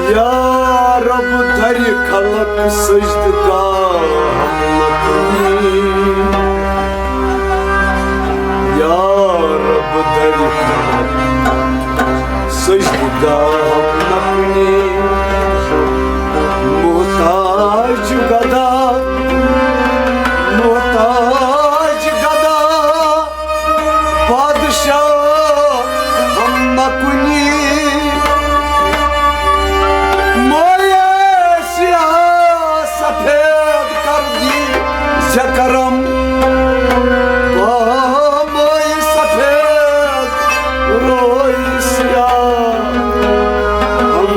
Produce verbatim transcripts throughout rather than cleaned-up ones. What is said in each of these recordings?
یا رب، دَرِ خلق سجدٕ گاہ ہم نہ کُنی۔ یا رب، دَرِ خلق سجدٕ گاہ ہم نہ کُنی۔ محتاج گدا، محتاج گدا، بادشاہ ہم نہ کُنی۔ مویے سیاہ سفید کر دی ز کرم، با موی سفید روی سیاہ ہم نہ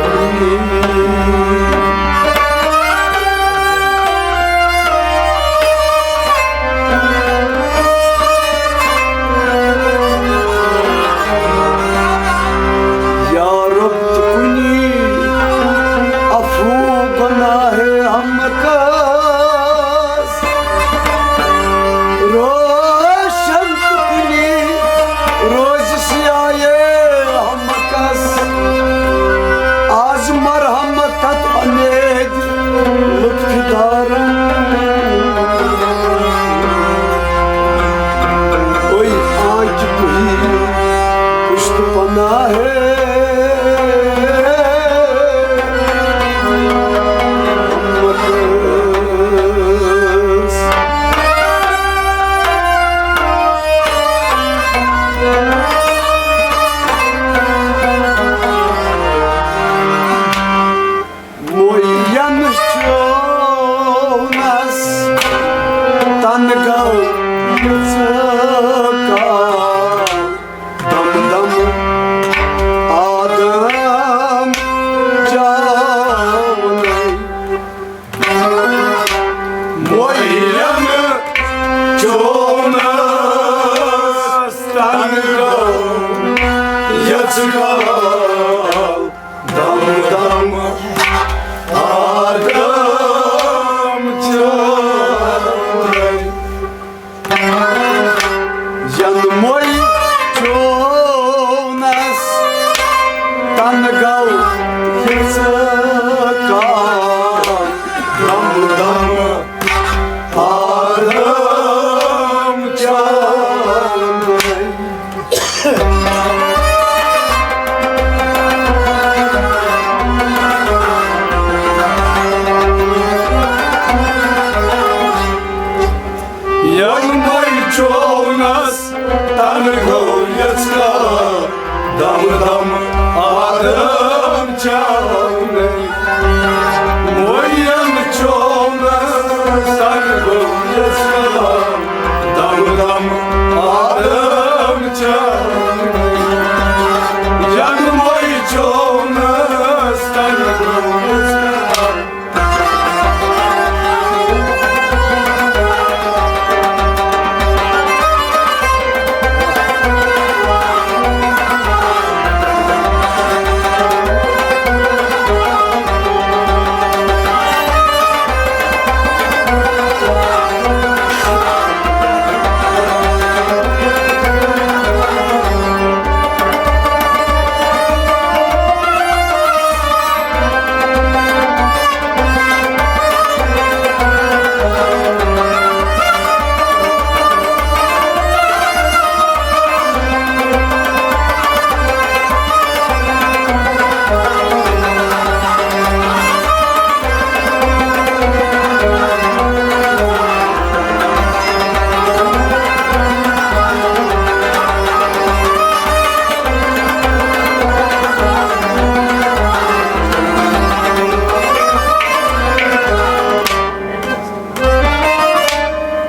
کُنی۔ یا رب، تو کُنی عفو گناہ ہم کس، روشن تو کُنی روز سیاہ ہم کس۔ آز مرحمت تت امید لطف دارم۔ اوی آنکہ تُہی پشت پناہ امتس۔ موین چونس تن گو یژ کال، دم دم آدم چاونَے۔ موین چونس تن گو یژ کال، دم دم آدم چاونَے۔ ین موی چونس تن گو یژ کال، دم دم آدم چاونَے۔ ین موی چونس تن گو یژ کال، دم دم آدم چاونَے۔ موین چونس تن گو یژ کال، دم دم آدم چاونَے۔ ین موی چونس تن گو یژ کال۔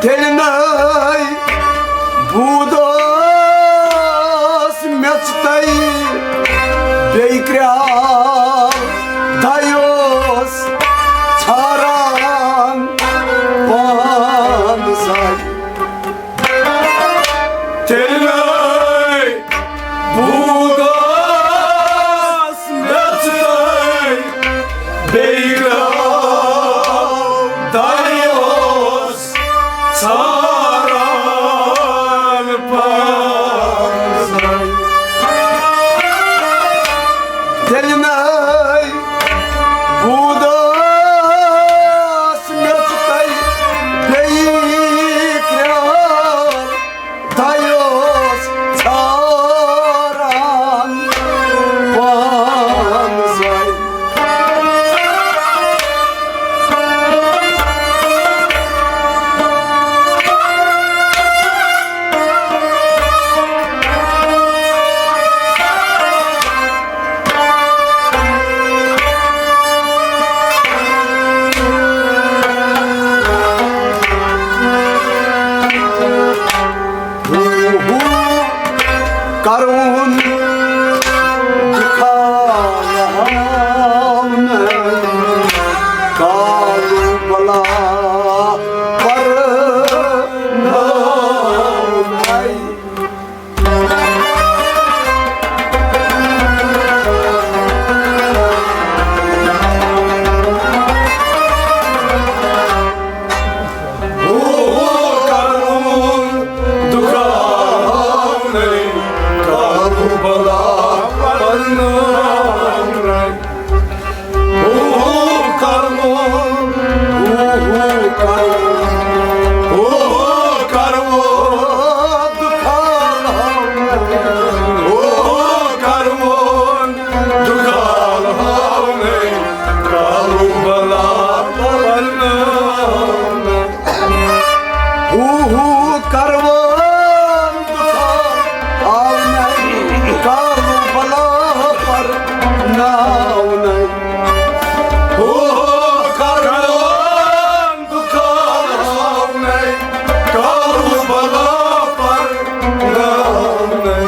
تیٚلہِ نَے بوٗدوس مےٚ ژٕ تَے بیٚیہِ کرٛال دَیہِ اوس ژھاران پانہٕ زَے۔ تیٚلہِ نَے بوٗدوس مےٚ ژٕ تَے بیٚیہِ کرٛال دَیہِ اوس ژھاران پانہٕ زَے۔ تیٚلہِ پرناونَے۔ ہو، ہو، کرون دُکان ہاونَے، کالہٕ بلا پرناونَے۔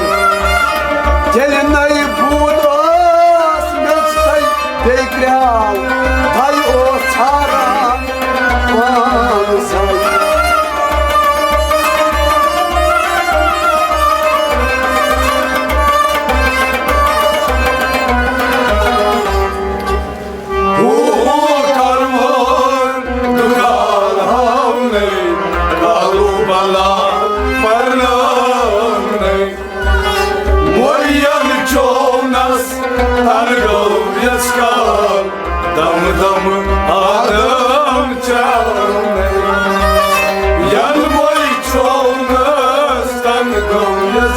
ییٚلہِ نَے بود اوس میٚژ تَے بیٚیہِ کرٛاو، تَے اوس ژھاران پانہٕ سَے۔ ہو، ہو، کرون دُکان ہاونَے، کالہٕ بلا پرناونَے۔ مریم چونس تن گوٚو یس کال، دم دم آدم چاونَے۔ ین مریم چونس تن گوٚو یس کال۔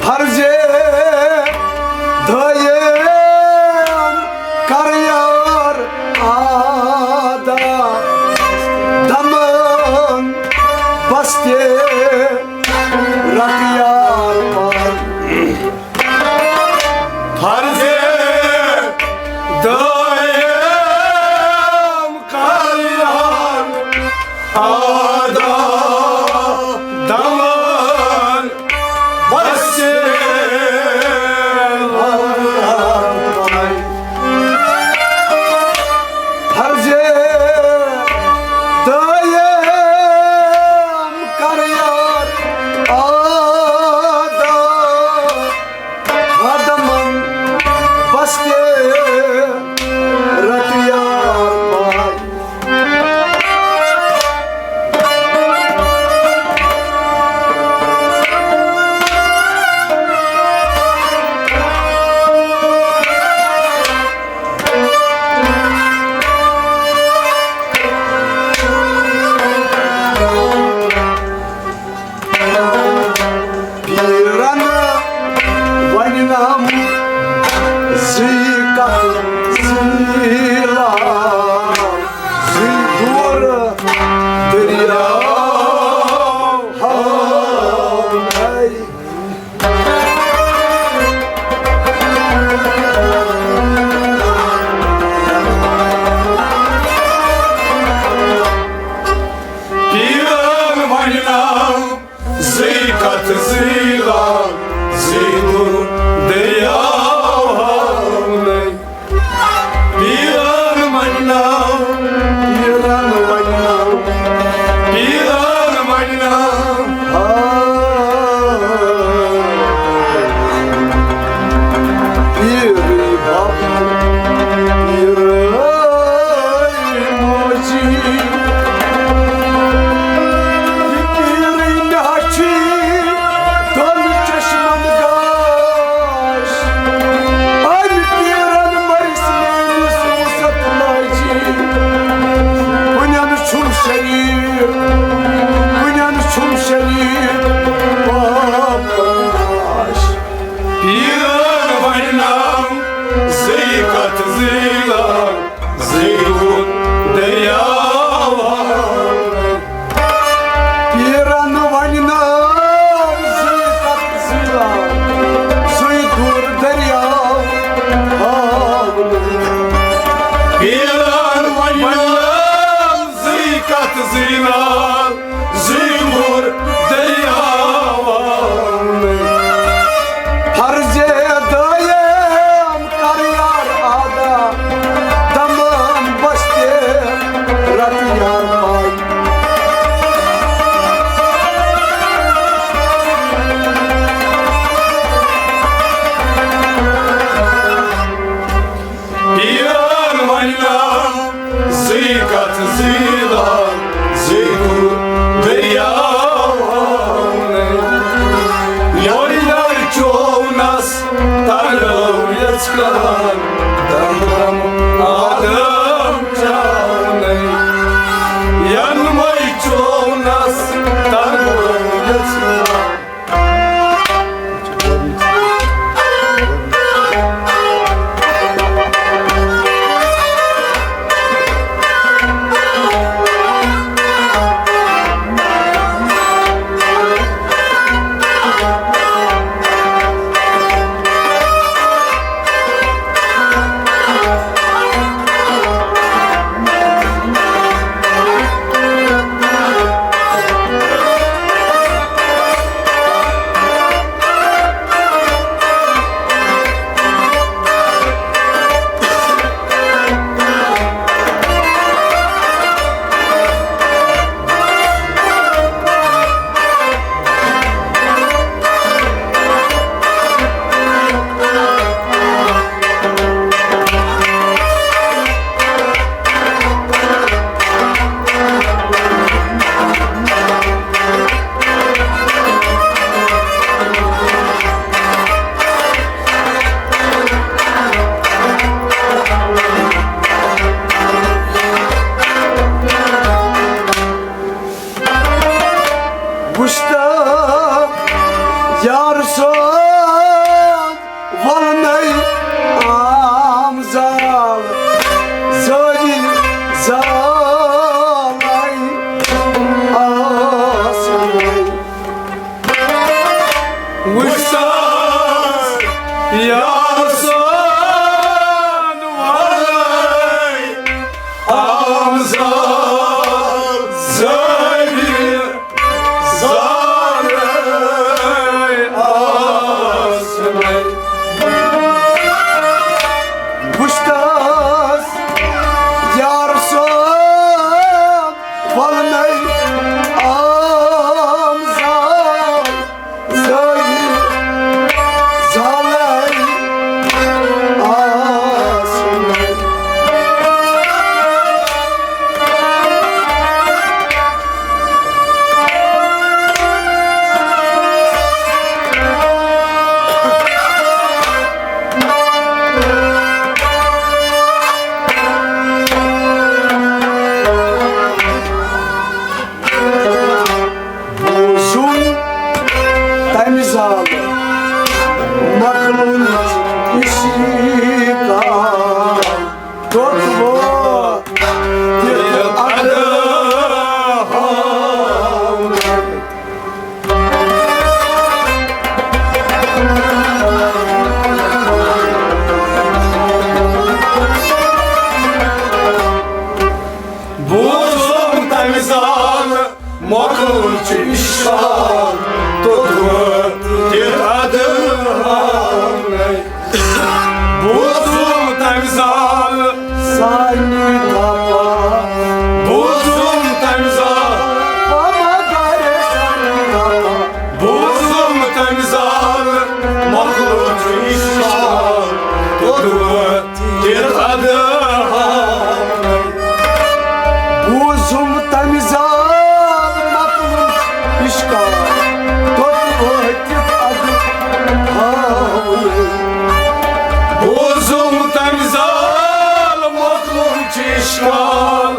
فرضِ دٲیِم کر یار ادا، دمن بس تہِ رٹ یار پار۔ فرضِ دٲیِم کر یار ادا، دمن بس تہِ رٹ یار پار۔ فرضِ دٲیِم کر یار ادا، قدمن بس تہِ رٹ یار پار۔ پیرن وننم زی کتھ زی لال، زی دور دریاو ہاونَے۔ پیرن وننم زی کتھ زی لال، زی دور دریاو ہاونَے۔ پیرن وننم، پیرن وننم، پیرن وننم۔ آ، پیرٕے بب، پیرٕے موجی، یہِ پیرٕے مےٚ ہا چھُے دۄن چشمن گاش۔ أمۍ پیرن مٔرِس میٲنِس وُسعت لاجی۔ کُنٮ۪ن چھُم شریٖک، کُنٮ۪ن چھُم شریٖک پاپن لاش۔ پیرن وننم زی کتھ زی لال، زی دور دریاو ہاونَے۔ پیرن وننم زی کتھ زی لال، زی دور دریاو ہاونَے۔ پیرن وننم زی کتھ زی لال، زی دور دریاو ہاونَے۔ فرضِ دم دم آدم جانَے، یَنہٕ مَے چونَس تَنہٕ یَژھان۔ وُچھتا یار سُنٛد وَلنَے آم زال، زٲوِل زالَے آسنَے۔ وُچھتا یار سُنٛد وَلنَے آم زال، زٲوِل زالَے آسنَے۔ وُچھتَس یار سُنٛد وَلنَے آم زال، زٲوِل زالَے آسنَے۔ بوٗزُم تَمہِ زالہٕ مۄکلُن اِشکال، توٚت ووت تیُتھ اَدٕ ہاونَے۔ بوٗزُم تَمہِ زالہٕ مۄکلُن چھُ اِشکال، توٚت ووت تیُتھ اَدٕ ہاونَے۔ بوٗزُم تَمہِ زالہٕ سارنٕے دَپان۔ بوٗزُم تَمہِ زالہٕ۔ بابا گَرِ سارنٕے دَپان۔ بوٗزُم تَمہِ زالہٕ مۄکلُن چھُ اِشکال، توٚت ووت تیُتھ اَدٕ ہاونَے۔ بوٗزُم تَمہِ زالہٕ مۄکلُن اِشکال، توٚت ووت تیُتھ اَدٕ ہاونَے۔ بوٗزُم تَمہِ زالہٕ مۄکلُن چھُ اِشکال،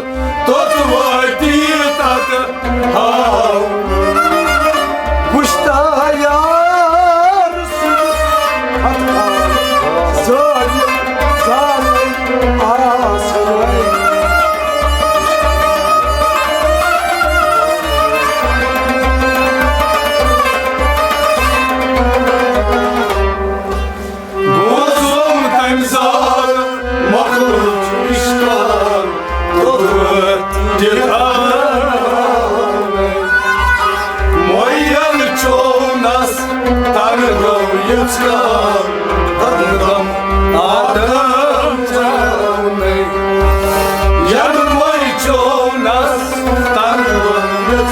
توٚت وٲتِتھ اَدٕ ہاو۔ وُچھتا یار سُنٛد اَدٕ ہاو، زٲوِل زالَے آسنَے۔ بوٗزُم تَمہِ زالہٕ مۄکلُن چھُ اِشکال، توٚت وٲتِتھ اَدٕ ہاونَے۔ مۄیَل چونَس تَنہٕ گوٚو یِژھ کال، دَم دَم آدم جانَے۔ یَنہٕ مۄے چونَس تَنہٕ گوٚو یِژھ کال۔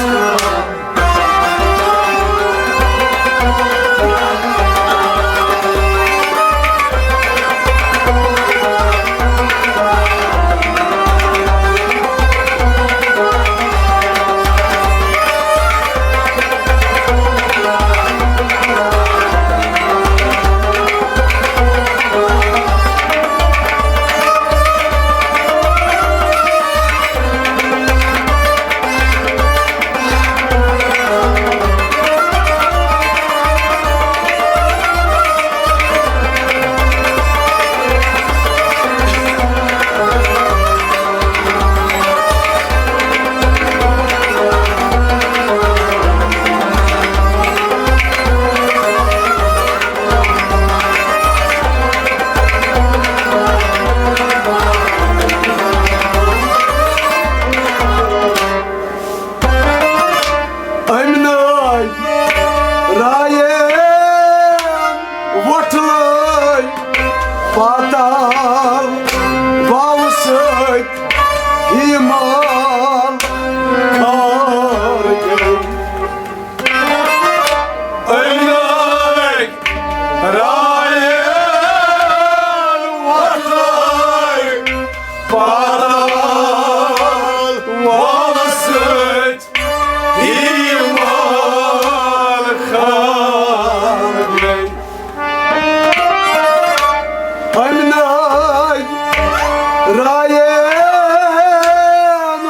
پاتال واوٕ سۭتۍ ہی مال کار گٔے۔ أنٛدۍ رایَن وۄتھٲے پاتال واوٕ سۭتۍ ہی مال کار گٔے۔ أنٛدۍ رایَن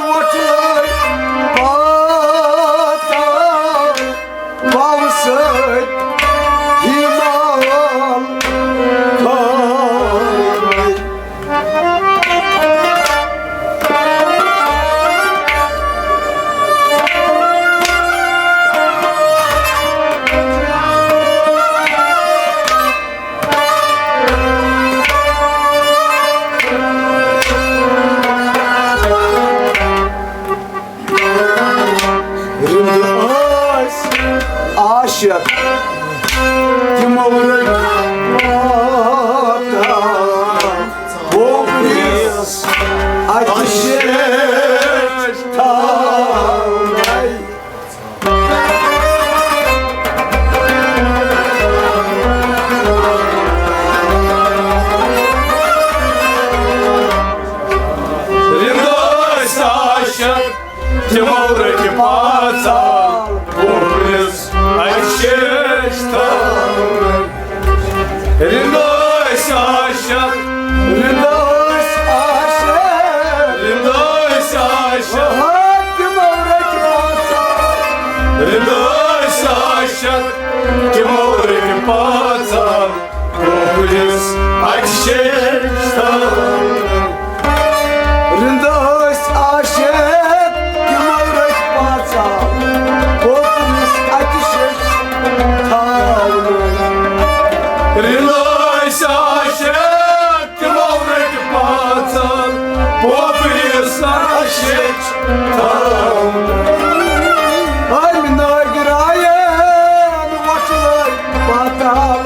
وۄتھٲے پاتال واوٕ سۭتۍ ہی مال کار گٔے۔ رِنٛدٕ ٲسۍ عاشق، تِمو رٔٹۍ پاتا، ہوکھ دِس اَتہِ شیش تھاونَے۔ رِنٛدٕ ٲسۍ عاشق، تِمو رٔٹۍ پاژال، ہوکھ دِس اَتہِ شیش تھاونَے۔ رِنٛدٕ ٲسۍ عاشق، رِنٛدٕ ٲسۍ عاشق، رِنٛدٕ ٲسۍ عاشق۔ ہا، تِمو رٔٹۍ پاژال۔ رِنٛدٕ ٲسۍ عاشق، تِمو رٔٹۍ پاژال، ہوکھ دِس اَتہِ شیش تھاونَے۔ رِنٛدٕ ٲسۍ عاشق، تِمو رٔٹۍ پاژال، ہوکھ دِس اَتہِ شیش تھاونَے۔ رِنٛدٕ ٲسۍ عاشق، تِمو رٔٹۍ پاژال، ہوکھ دِس اَتہِ شیش تھاونَے۔ أمۍ نٲگۍ رایَن وۄتھٲے پاتال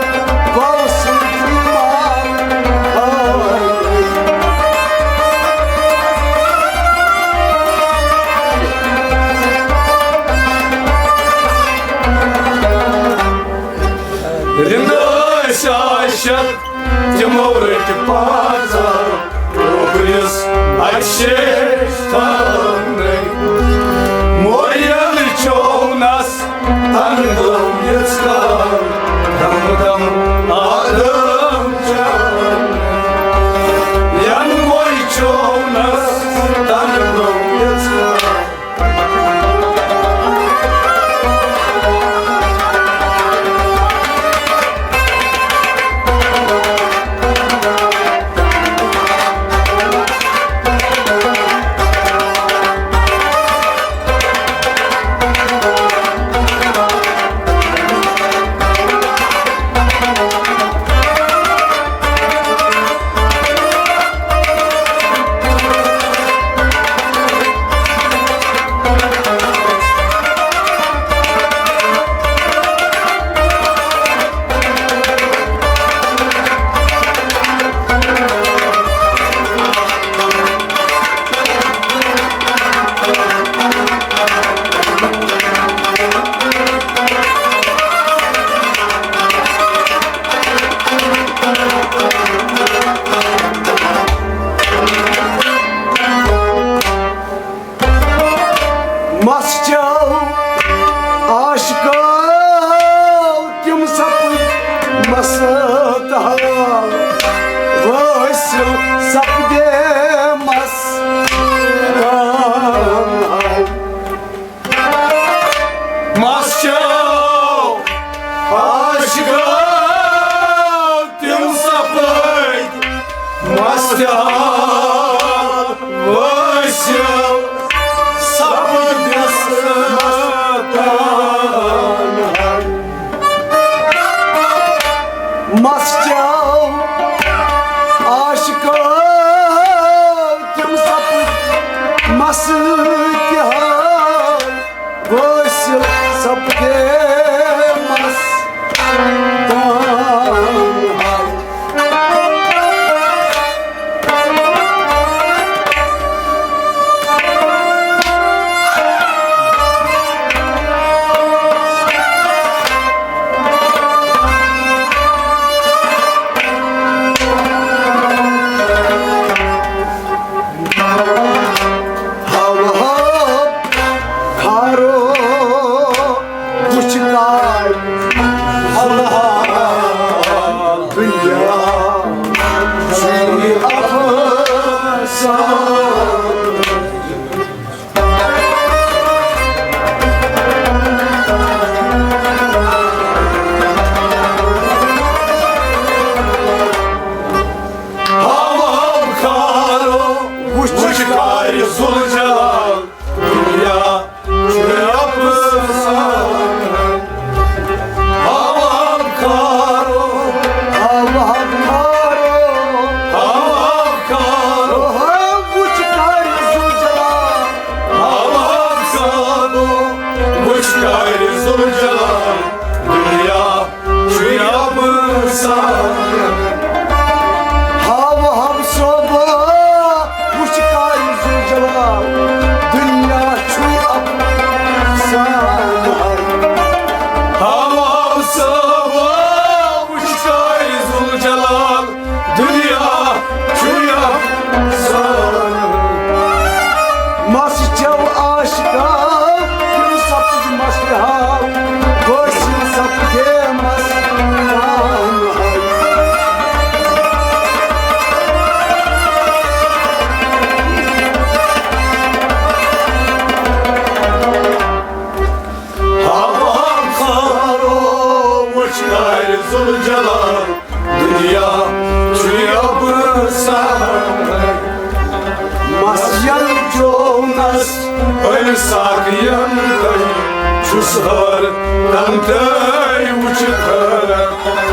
واوٕ سۭتۍ مال کار گٔے۔ رِنٛدٕ ٲسۍ عاشق، تِمو رٔٹۍ پاژال، ہوکھ دِس اَتہِ شیش تھاونَے۔ مویل چوونَس تنہٕ گوٚو یِژھ کال، دم دم آدم چاونَے۔ ینہٕ موے چوونَس تنہٕ گوٚو یِژھ کال۔ مس چاو عاشقو تِم سپٕدۍ مست حال، وٲسِو سپدے مست حال۔ مس چاو عاشقو تِم سپٕدۍ مست حال، وٲسِو سپدِس مستان۔ مس چاو عاشقو تِم سپٕدۍ مست حال، وٲصِل سپدے مستان حال۔ ہاو ہاو خارو، وٕچھ کارِ ذوالجلال، دُنیا چھُ اَفسانہٕ۔ ہاو ہاو خارو، ہاو ہاو خارو، ہاو ہاو خارو، ہاو وٕچھ کارِ ذوالجلال۔ ہاو ہاو خارو، وٕچھ کارِ ذوالجلال، دُنیا چھُ اَفسانہٕ۔ ہاو ہاو صٲبا، وٕچھ کارِ ذوالجلال، دُنیا چھُ اَفسانہٕ۔ ہاو ہاو صٲبا، وٕچھ کارِ ذوالجلال، دُنیا چھُ اَفسانہٕ۔ مَس چٮ۪و عاشقا، تِم سَپٕدۍ مَستہِ ہاو، وٲصِل سَپدے مَستانہٕ۔ ہاو ہاو خارو، وٕچھ کارِ ذوالجلال، دُنیا چھُ اَفسانہٕ۔ مَس یَن چوونَس أمۍ ساقِیَن تٔمۍ، چھُس حٲرتَن تٔمۍ وٕچھِتھ حٲران۔